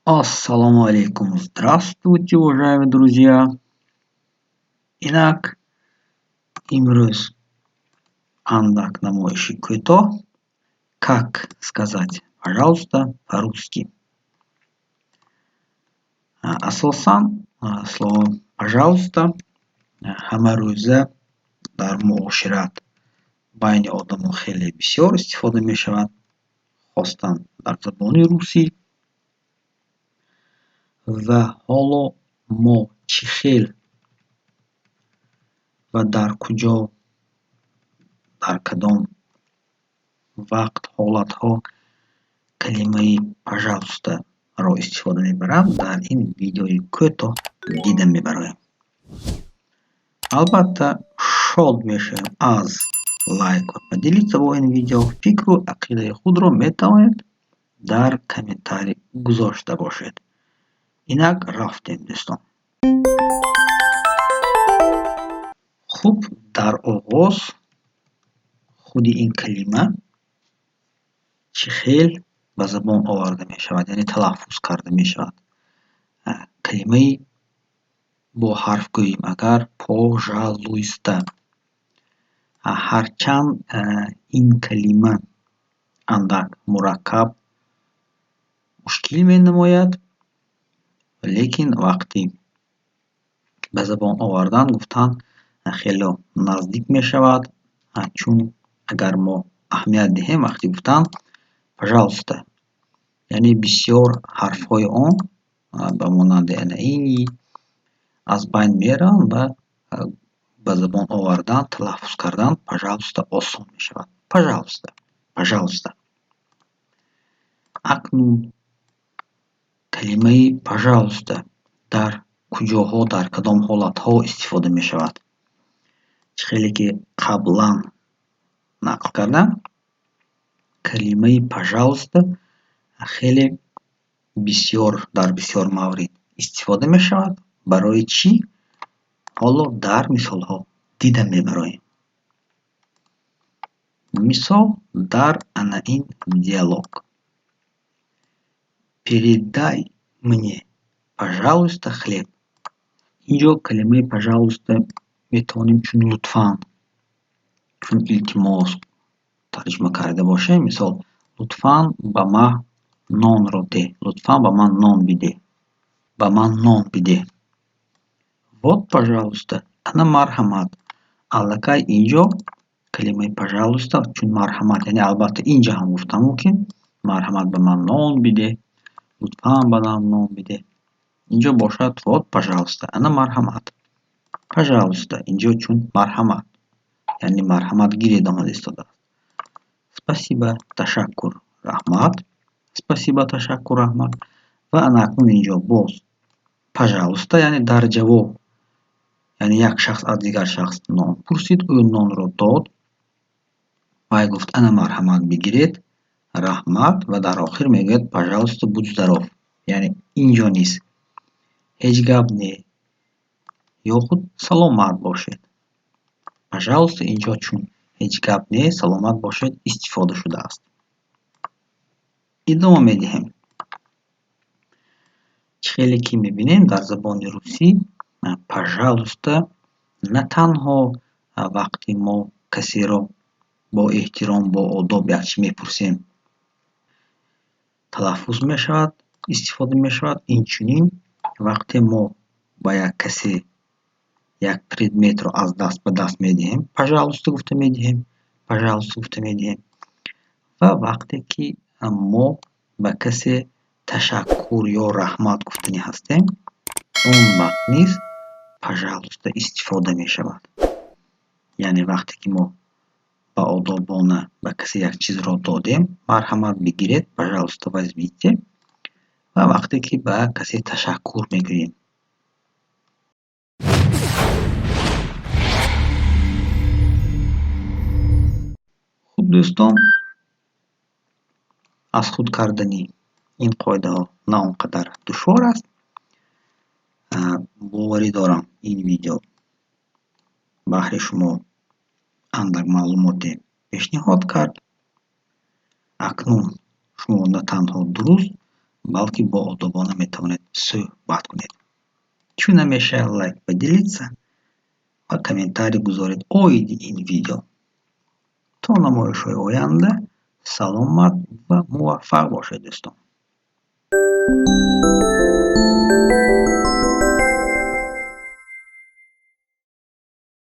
Ассалому алейкум! Здравствуйте, уважаемые друзья! Инак, имрӯз андак намоиши кӯтоҳ «Как сказать пожалуйста по-русски». Асосан слово «пожалуйста» ҳамарӯза дар муошират байни одамон хеле бисёр истифода мешавад, хостан дар забони русӣ. Ва ҳоло мо чӣ хел ва дар куҷо, дар кадом вақт, ҳолатҳо калимаи «пожалуйста»-ро истифода мебаранд, дар ин видеои кӯтоҳ дида мебароем. Албатта, шод мешавем аз лайк ва поделиться бо ин видео. Фикру ақидаи худро метавонед дар комментарий гузошта бошед. Инак, рафтем, дӯстон. Хуб, дар оғоз худи ин калима чӣ хел ба забон оварда мешавад, яъне талаффуз карда мешавад. Калимаи бо ҳарф гӯем агар пожалуйста. Ҳарчанд ин калима андак мураккаб, мушкил менамояд, лекин вақти ба забон овардан, гуфтан хело наздик мешавад, чун агар мо аҳамият диҳем, вақти гуфтан пожалуйста, яъне бисёр ҳарфҳои он ба монанди ана ин аз байн мераванд ва ба забон овардан, талаффуз кардан пожалуйста осон мешавад. Пожалуйста, пожалуйста. Акнун калимаи пожалуйста дар куҷоҳо, дар кадом ҳолатҳо истифода мешавад? Чӣ хеле ки қаблан нақл кардам, калимаи пожалуйста хеле бисёр, дар бисёр маврид истифода мешавад. Барои чӣ? Ҳоло дар мисолҳо дида мебароем. Мисол дар ана ин диалог: «Передай мне, пожалуйста, хлеб». Инҷо калимаи пожалуйста метавонем чун лутфан, чун илтимос тарҷума карда бошем. Мисол: лутфан ба ман нонро деҳ, лутфан ба ман нон бидеҳ, ба ман нон бидеҳ. Вот, пожалуйста, ана марҳамат. Аллакай инҷо калимаи пожалуйста чун марҳамат, яъне албатта инҷо ҳам гуфтан мумкин: марҳамат, ба ман нон бидеҳ, лутфан ба ман нон бидеҳ. Инҷо бошад вот, пожалуйста, ана марҳамат. Пожалуйста инҷо чун марҳамат, яъне марҳамат гиред омада истодааст. Спасибо, ташаккур, раҳмат. Спасибо, ташаккур, раҳмат. Ва ана акнун инҷо боз пожалуйста, яъне дар ҷавоб, яъне як шахс аз дигар шахс нон пурсид, ӯ нонро дод, вай гуфт: ана марҳамат, бигиред, раҳмат. Ва дар охир мегӯяд: пожалуйста, будь здоров. Яъне инҷо низ ҳеҷ гап не ё худ саломат бошед. Пожалуйста инҷо чун ҳеҷ гап не, саломат бошед истифода шудааст. Идома медиҳем. Чӣ хеле ки мебинем, дар забони русӣ пожалуйста на танҳо вақти мо касеро бо эҳтиром, бо одоб як чиз мепурсем, талаффуз мешавад, истифода мешавад, инчунин вақте мо ба як касе як предметро аз даст ба даст медиҳем, пожалуйста гуфта медиҳем, пожалуйста гуфта медиҳем. Ва вақте ки мо ба касе ташаккур ё раҳмат гуфтанӣ ҳастем, он вақт низ пожалуйста истифода мешавад. Яъне вақте ки мо ба одобона ба касе як чизро додем, марҳамат, бигиред, пожалуйста, возьмите, ва вақте ки ба касе ташаккур мегӯем. Хуб, дӯстон, аз худ кардани ин қоидаҳо на он қадар душвор аст. Боварӣ дорам, ин видео баҳри шумо андак маълумоте пешниҳод кард. Акнун шумо на танҳо дуруст, балки боодобона метавонед суҳбат кунед. Чун ҳамеша, лайк, поделиться ва комментарий гузоред оиди ин видео. То намоишҳои оянда саломат ва муваффақ бошед, дӯстон.